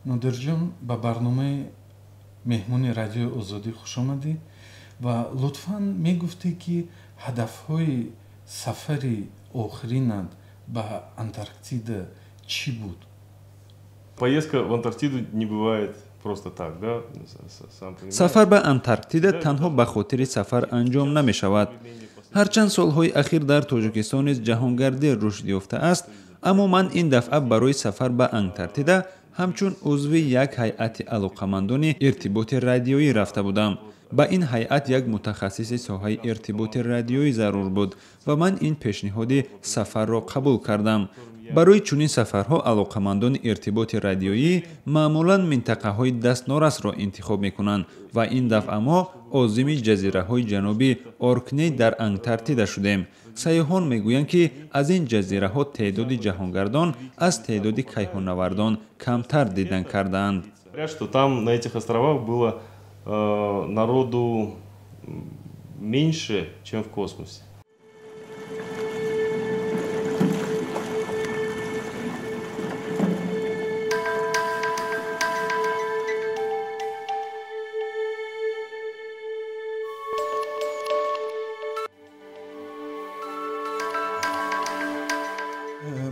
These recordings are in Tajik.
Нодирҷон, ба барномаи меҳмони Радиои Озодӣ хушомадӣ ва лутфан мегуфтӣ, ки ҳадафҳои сафари охиринат ба Антарктида чӣ буд? Поездка в Антарктиду не бывает просто так, да? Сам понимаешь. Сафар ба Антарктида танҳо ба хотири сафар анҷом намешавад. Ҳарчанд солҳои ахир дар Тоҷикистон низ ҷаҳонгардӣ рушд ёфтааст, аммо ман ин дафъа барои сафар ба Антарктида ҳамчун узви як ҳайати алоқамандони иртиботи радиоӣ рафта будам. Ба ин ҳайат як мутахассиси соҳаи иртиботи радиоӣ зарур буд ва ман ин пешниҳоди сафарро қабул кардам. Барои чунин сафарҳо алоқамандони иртиботи радиоӣ маъмулан минтақаҳои дастнорасро интихоб мекунанд ва ин дафъа мо озими ҷазираҳои ҷануби Оркней дар Антарктида шудем. Сайёҳон мегӯянд, ки аз ин ҷазираҳо теъдоди ҷаҳонгардон аз теъдоди кайҳоннавардон камтар дидан кардаанд. Говорят, что там на этих островах было народу меньше, чем в космосе.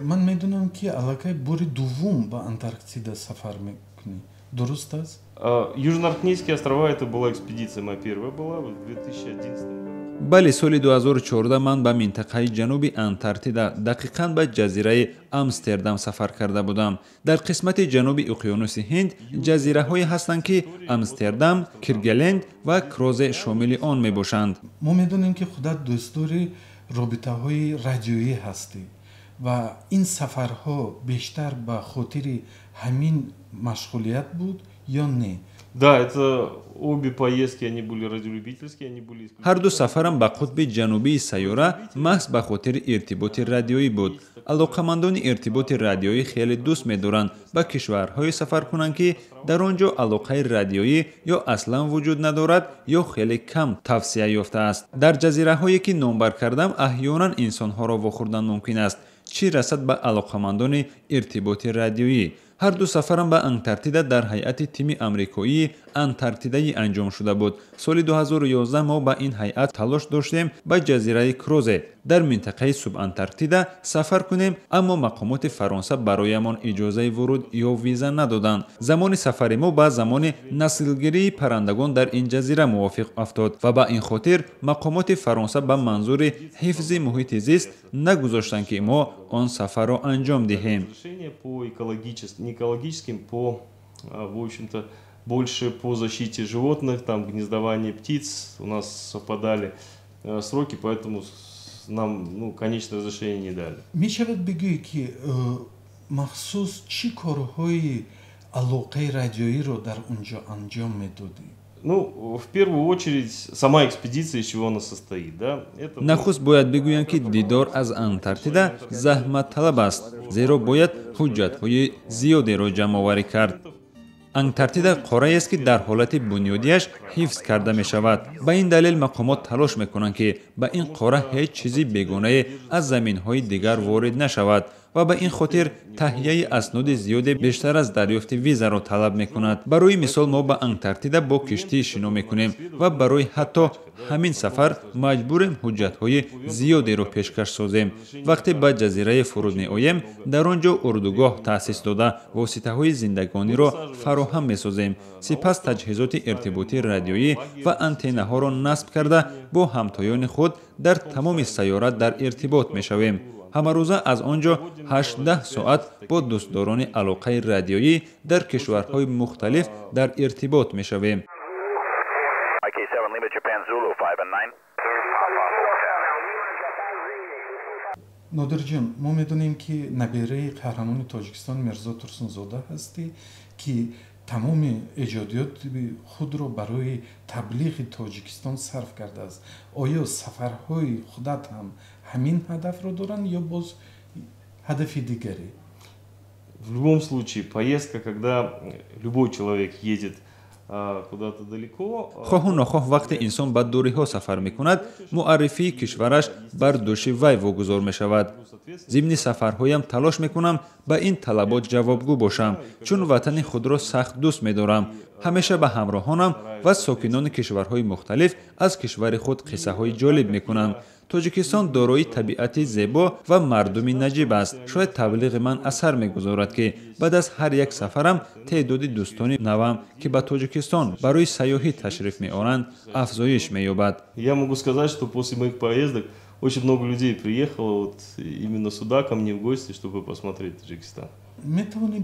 Ман медонам, ки аллакай бори дуввум ба Антарктида сафар мекунӣ, дуруст аст? Южноаркнейские острова — это была экспедиция моя первая была в 2011 году. Бале, соли 2014 ман ба минтақаи ҷануби Антарктида, дақиқан ба ҷазираи Амстердам сафар карда будам. Дар қисмати ҷануби уқёнуси Ҳинд ҷазираҳое ҳастанд, ки Амстердам, Киргеленд ва Крозе шомили он мебошанд. Мо медонем, ки худат дӯстдори робитаҳои радиоӣ ҳастӣ ва ин сафарҳо бештар ба хотири ҳамин машғулият буд ё не? Да, это обе поездки, они были радиолюбительские, они были исключительно. Ҳар ду сафарам ба қутби ҷанубии сайёра маҳз ба хотири иртиботи радиоӣ буд. Алоқамандони иртиботи радиоӣ хеле дӯст медоранд ба кишварҳое сафар кунанд, ки дар он ҷо алоқаи радиоӣ ё аслан вуҷуд надорад, ё хеле кам тавсия ёфтааст. Дар ҷазираҳое, ки номбар кардам, аҳёнан инсонҳоро вохӯрдан мумкин аст, чӣ расад ба алоқамандони иртиботи радиоӣ. Ҳар ду сафарам ба Антарктида дар ҳайати тими амрикоии антарктидаӣ анҷом шуда буд. Соли 2011 мо ба ин ҳайат талош доштем ба ҷазираи Крозе дар минтақаи субантарктида сафар кунем, аммо мақомоти Фаронса бароямон иҷозаи вуруд ё виза надоданд. Замони сафари мо ба замони наслгирии паррандагон дар ин ҷазира мувофиқ афтод ва ба ин хотир мақомоти Фаронса ба манзури ҳифзи муҳити зист нагузоштанд, ки мо он сафарро анҷом диҳем. Разрешение по экологическим, не экологическим, по, в общем-то, больше по защите животных, там гнездование птиц, у нас совпадали сроки, поэтому нам, ну, конечное разрешение не дали. Мешавад бигӯӣ, ки махсус чӣ корҳои алоқаи радиоиро дар он ҷо анҷом медодӣ? Ну, в первую очередь, сама экспедиция, из чего она состоит, да? Это Нахуст бояд бигӯям, ки дидор аз Антарктида заҳматталаб аст, зеро бояд ҳуҷҷатҳои зиёдеро ҷамъоварӣ кард. Антарктида қораест, ки дар ҳолати бунёдиаш ҳифз карда мешавад. Ба ин далел мақомот талош мекунанд, ки ба ин қора ҳеҷ чизи бегонае аз заминҳои дигар ворид нашавад ва ба ин хотир таҳияи асноди зиёде бештар аз дарёфти визаро талаб мекунад. Барои мисол, мо ба Антарктида бо киштӣ шино мекунем ва барои ҳатто ҳамин сафар маҷбурем ҳуҷҷатҳои зиёдеро пешкаш созем. Вақте ба ҷазирае фуруд меоем, дар он ҷо урдугоҳ таъсис дода, воситаҳои зиндагониро фароҳам месозем. Сипас таҷҳизоти иртиботии радиоӣ ва антеннаҳоро насб карда, бо ҳамтоёни худ дар тамоми сайёра дар иртибот мешавем. Ҳамарӯза аз он ҷо 8-10 соат бо дӯстдорони алоқаи радиоӣ дар кишварҳои мухталиф дар иртибот мешавем. IK7 Lima Japan Zulu 5 and 9. Нодирҷон, мо медонем, ки набераи қаҳрамони Тоҷикистон Мирзо Турсунзода ҳастӣ, ки тамоми эҷодиёти худро барои таблиғи Тоҷикистон сарф кардааст. Оё сафарҳои худат ҳам ҳамин ҳадафро доранд ё боз ҳадафи дигаре? В любом случае, поездка, когда любой человек едет Куда-то далеко. Хоҳу нохоҳ, вақте инсон ба дуриҳо сафар мекунад, муаррифии кишвараш бар дӯши вай вогузор мешавад. Зимни сафарҳоям талош мекунам ба ин талабот ҷавобгӯ бошам, чун ватани худро сахт дӯст медорам. Ҳамеша ба ҳамроҳонам ва сокинони кишварҳои мухталиф аз кишвари худ қиссаҳои ҷолиб мекунам. Тоҷикистон дорои табиати зебо ва мардуми наҷиб аст. Шояд таблиғи ман асар мегузорад, ки баъд аз ҳар як сафарам теъдоди дӯстони навам, ки ба Тоҷикистон барои сайёҳӣ ташриф меоранд, афзоиш меёбад. Я могу сказать, что после моих поездок очень много людей приехало вот именно сюда ко мне в гости, чтобы посмотреть Таджикистан. Метавонӣ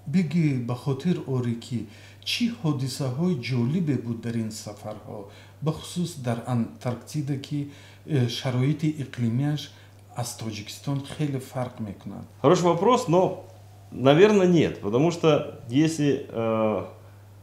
бигӣ, ба хотир орӣ, ки чӣ ҳодисаҳои ҷолибе буд дар ин сафарҳо, бахусус дар Антарктида, ки шароити иқлимиаш аз Тоҷикистон хеле фарқ мекунад? Хороший вопрос, но, наверное, нет, потому что если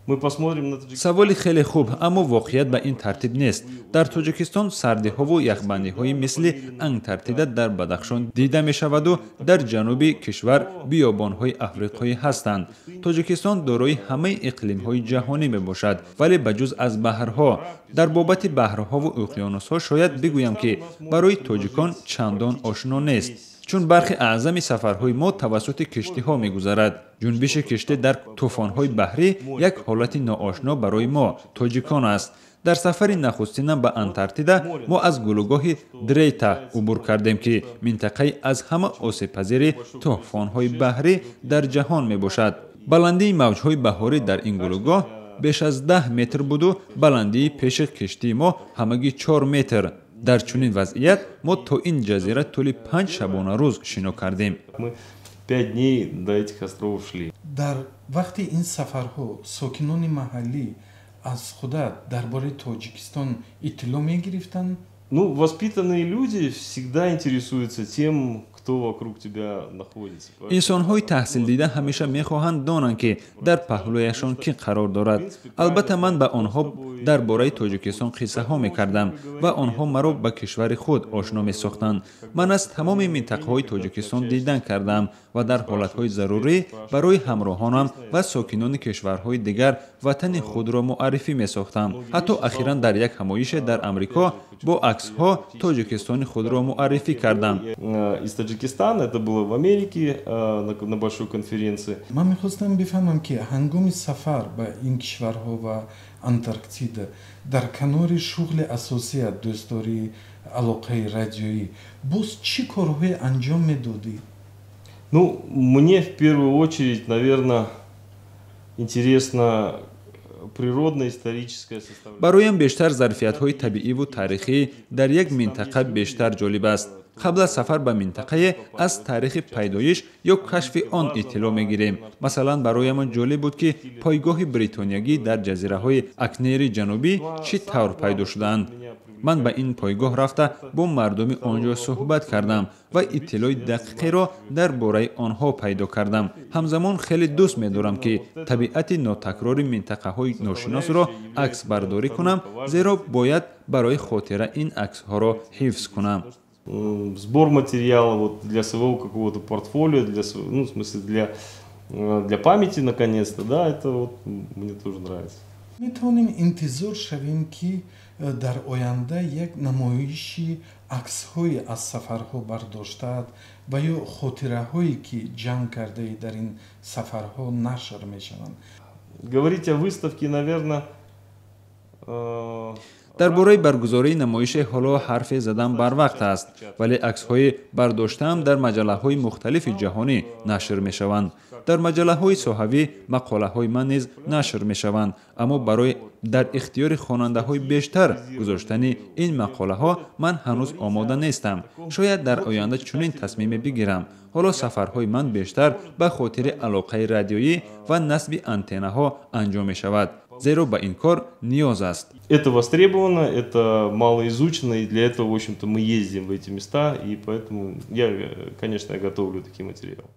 мы посмотрим на Таджикистан. Саволи хеле хуб, аммо воқеият ба ин тартиб нест. Дар Тоҷикистон сардиҳову яхбандиҳои мисли Антарктида дар Бадахшон дида мешаваду дар ҷануби кишвар биёбонҳои африқоӣ ҳастанд. Тоҷикистон дорои ҳамаи иқлимҳои ҷаҳонӣ мебошад, вале ба ҷуз аз баҳрҳо. Дар бобати баҳрҳову уқёнусҳо шояд бигӯям, ки барои тоҷикон чандон ошно нест, чун бархи аъзами сафарҳои мо тавассути киштиҳо мегузарад. Ҷунбиши киштӣ дар тӯфонҳои баҳрӣ як ҳолати ноошно барои мо, тоҷикон, аст. Дар сафари нахустинам ба Антарктида мо аз гулӯгоҳи Дрейта убур кардем, ки минтақаи аз ҳама осебпазири тӯфонҳои баҳрӣ дар ҷаҳон мебошад. Баландии мавҷҳои баҳорӣ дар ин гулӯгоҳ беш аз 10 метр буду баландии пеши киштии мо ҳамагӣ 4 метр. Дар чунин вазъият мо то ин ҷазира тӯли 5 шабонарӯз шино кардем. Мы 5 дней до этих островов шли. Дар вақти ин сафарҳо сокинони маҳаллӣ аз худат дар бораи Тоҷикистон иттилоъ мегирифтанд? Ну, воспитанные люди всегда интересуются тем, кто вокруг тебя находится. Инсонҳои таҳсилдида ҳамеша мехоҳанд донанд, ки дар паҳлӯяшон кӣ қарор дорад. Албатта, ман ба онҳо дар бораи Тоҷикистон қиссаҳо мекардам ва онҳо маро ба кишвари худ ошно месохтанд. Ман аз тамоми минтақаҳои Тоҷикистон дидан кардам ва дар ҳолатҳои зарурӣ барои ҳамроҳонам ва сокинони кишварҳои дигар ватани худро муаррифӣ месохтам. Ҳатто ахиран дар як ҳамоише дар Амрико бо аксҳо Тоҷикистони худро муаррифӣ кардам. Из Таджикистана, это было в Америке на большой конференции. Ман мехостам бифаҳмам, ки ҳангоми сафар ба ин кишварҳо ва Антарктида дар канори шуғли асосият, дӯстдории алоқаи радиоӣ, боз чӣ корҳое анҷом медодӣ? Ну, мне в первую очередь, наверное, интересно природно-историческая составляющая. Бароям бештар зарфиятҳои табииву таърихӣ дар як минтақа бештар ҷолиб аст. Қабл аз сафар ба минтақае аз таърихи пайдоиш ё кашфи он иттилоъ мегирем. Масалан, бароямон ҷолиб буд, ки пойгоҳи бритониягӣ дар ҷазираҳои Акнери Ҷанубӣ чӣ тавр пайдо шудаанд. Ман ба ин пойгоҳ рафта, бо мардуми он ҷо суҳбат кардам ва иттилои дақиқеро дар бораи онҳо пайдо кардам. Ҳамзамон хеле дӯст медорам, ки табиати нотакрори минтақаҳои ношиносро аксбардорӣ кунам, зеро бояд барои хотира ин аксҳоро ҳифз кунам. Сбор материала вот для своего какого-то портфолио, для, ну, в смысле, для памяти, наконец-то, да, это вот мне тоже нравится. Метавонем интизор шавем, ки дар оянда як намоиши аксҳое аз сафарҳо бардоштаат ва ё хотираҳое, ки ҷамъ кардаи дар ин сафарҳо, нашр мешаванд? Говорить о выставке, наверное, Дар бораи баргузории намоише ҳоло ҳарфе задан барвақт аст, вале аксҳои бардоштаам дар маҷаллаҳои мухталифи ҷаҳонӣ нашр мешаванд. Дар маҷаллаҳои соҳавӣ мақолаҳои ман низ нашр мешаванд, аммо барои дар ихтиёри хонандаҳои бештар гузоштани ин мақолаҳо ман ҳанӯз омода нестам. Шояд дар оянда чунин тасмиме бигирам. Ҳоло сафарҳои ман бештар ба хотири алоқаи радиоӣ ва насби антеннаҳо анҷом мешавад, зеро ба ин кор ниёз аст. Это востребовано, это мало изучено, и для этого, в общем-то, мы ездим в эти места, и поэтому я, конечно, готовлю такие материалы.